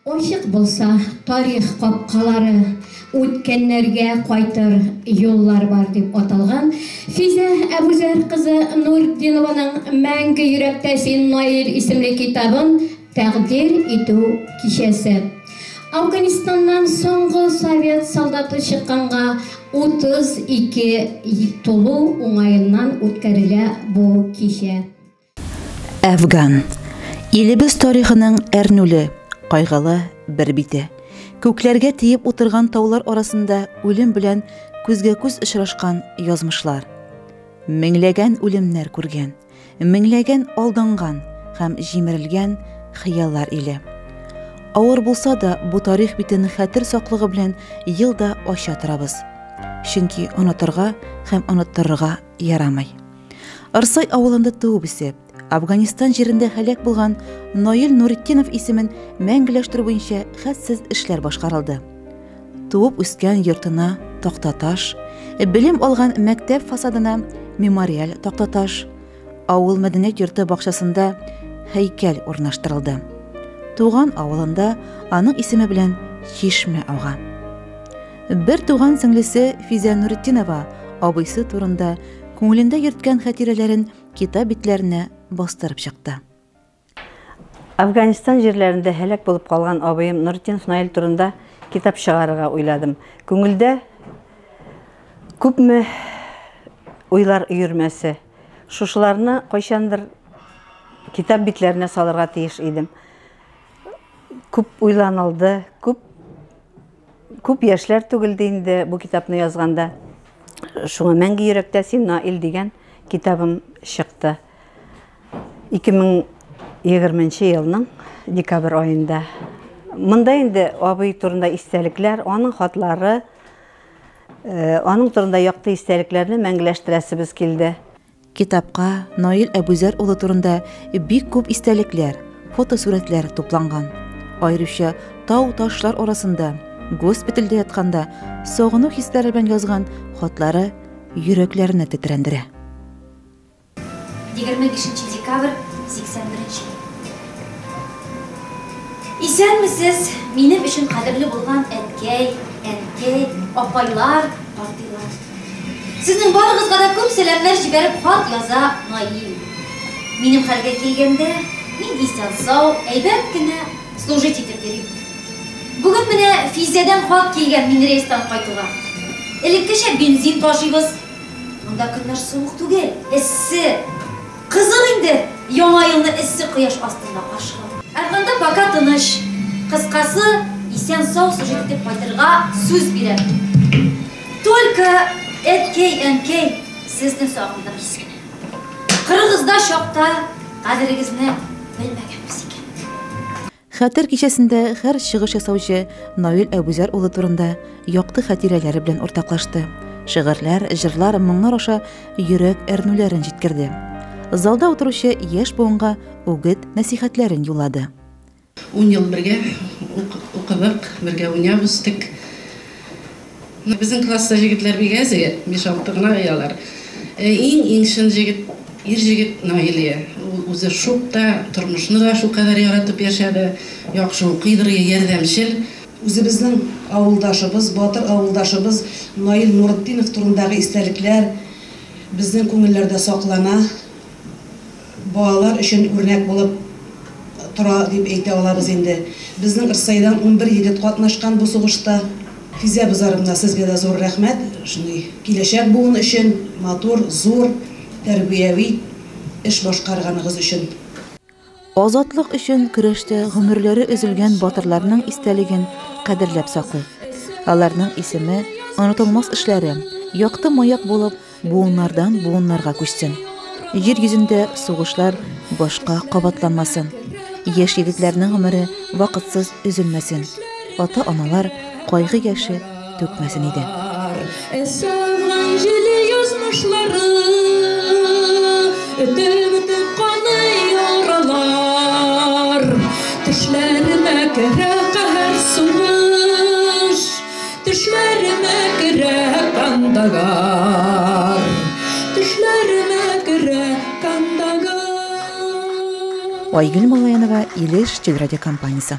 Ачык булса тарих капкалары, үткәннәргә кайтыр юллар бар дип аталган Физә Әбүзәр кызы Нуртдинованың Мәңге йөрәктә син, Наил исемле китабын тәкъдир итү кичәсе. Афганистаннан соңгы совет солдаты чыкканга 32 тулу уңаеннан үткәрелә бу кичә. Әфган. Илебез тарихының әрнүле, кайгылы бер бите. Күкләргә тиеп утырган таулар арасында үлем белән күзгә-күз очрашкан язмышлар. Меңләгән үлемнәр күргән, меңләгән алданган һәм җимерелгән хыяллар иле. Авыр булса да, бу тарих битен хәтер саклыгы белән ел да ача торабыз. Чөнки онытырга һәм оныттырырга ярамый. Арсай авылында туып үсеп, Афганистан җирендә һәлак булган Наил Нуретдинов исемен мәңгеләштерү буенча хәтсез эшләр башкарылды. Туып үскән йортына тактаташ, белем алган мәктәп фасадына мемориаль тактаташ, авыл мәдәният йорты бакчасында һәйкәл урнаштырылды. Туган авылында аның исеме белән чишмә ага. Бер туган сеңлесе Физә Нуретдинова абыйсы турында күңелендә йөрткән хатирәләрен китап битләренә бастырып чыкты. Афганистан җирләрендә һәлак булып калган абыем Нуретдинов Наил турында китап чыгарырга уйладым. Күңелдә күпме уйлар өермәсе. Шушыларны кайчандыр китап битләренә салырга тиеш идем. Күп уйланылды, күп Күп яшьләр түгелде инде бу китапны язганда. Шуңа Мәңге йөрәктә син, Наил дигән китабым чыкты. 2020 елның декабрь аенда. Монда инде абый турында истәлекләр, аның хатлары, э, аның турында якты истәлекләрне мәңгеләштерәсебез килде. Китапка Наил Әбүзәр улы турында бик күп истәлекләр, фотосурәтләр тупланган. Аеруча тау-ташлар арасында, госпитальдә ятканда сагыну хисләре белән язган хатлары йөрәкләрне тетрәндерә. 25 декабрь, 81 ел. Исәнмесез, минем өчен кадерле булган әткәй, әнкәй, апайлар, картыйлар. Сезнең барыгызга да күп сәламнәр җибәреп хат яза Наил. Минем хәлгә килгәндә, мин исән-сау, әйбәт кенә служить итеп йөрим. Бүген менә Физәдән хат килгән мин рейстан кайтуга. Элеккечә бензин ташыйбыз. Монда көннәр суык түгел, эссе. Кызык инде Яңа елны эссе кояш астында каршылау. Әфганда пока тыныч. Кыскасы, исән-сау служить итеп кайтырга сүз бирәм. Только, әткәй, әнкәй, сезне сагындым кенә. Кырыгызда чакта кадерегезне белмәгәнбез икән. Хәтер кичәсендә һәр чыгыш ясаучы Наил Әбүзәр улы турында якты хатирәләре белән уртаклашты. Шигырьләр, җырлар, моңнар аша йөрәк әрнүләрен җиткерде. Залда утыручы яшь буынга үгет-нәсихәтләрен юллады. Ун ел бергә укыдык, бергә уйнап үстек. Безнең класста җегетләр бик әз, биш-алты гына алар. Иң-иң чын җегет, ир җегет Наилия. Ул үзе шук та, тормышны да шулкадәр яратып яшәде, яхшы укыйдыр, ярдәмчел. Үзебезнең авылдашыбыз, батыр авылдашыбыз Наил Нуретдинов турындагы истәлекләр безнең күңелләрдә саклана. Балалар өчен үрнәк булып тора дип әйтә алабыз инде. Безнең Рсайдан 11 егет катнашкан бу сугышта. Физә Бозаровна, сезгә дә зур рәхмәт. Шундый киләчәк буын өчен матур, зур, тәрбияви эш башкарганыгыз өчен. Азатлык өчен көрәштә гомерләре өзелгән батырларның истәлеген кадерләп саклыйк. Аларның исеме, онытылмас эшләре, якты маяк булып, буыннардан буыннарга күчсен. Җир йөзендә сугышлар башка кабатланмасын. Яшь егетләрнең гомере вакытсыз өзелмәсен. Ата-аналар кайгы яше түкмәсен иде. Саган җиле язмышлары Өтеп-өтеп каный яралар Төшләремә керә каһәр сугыш Төшләремә керә Кандагар Төшләремә керә Кандагар Айгөл Малаянова, Илеш телерадиокомпаниясе.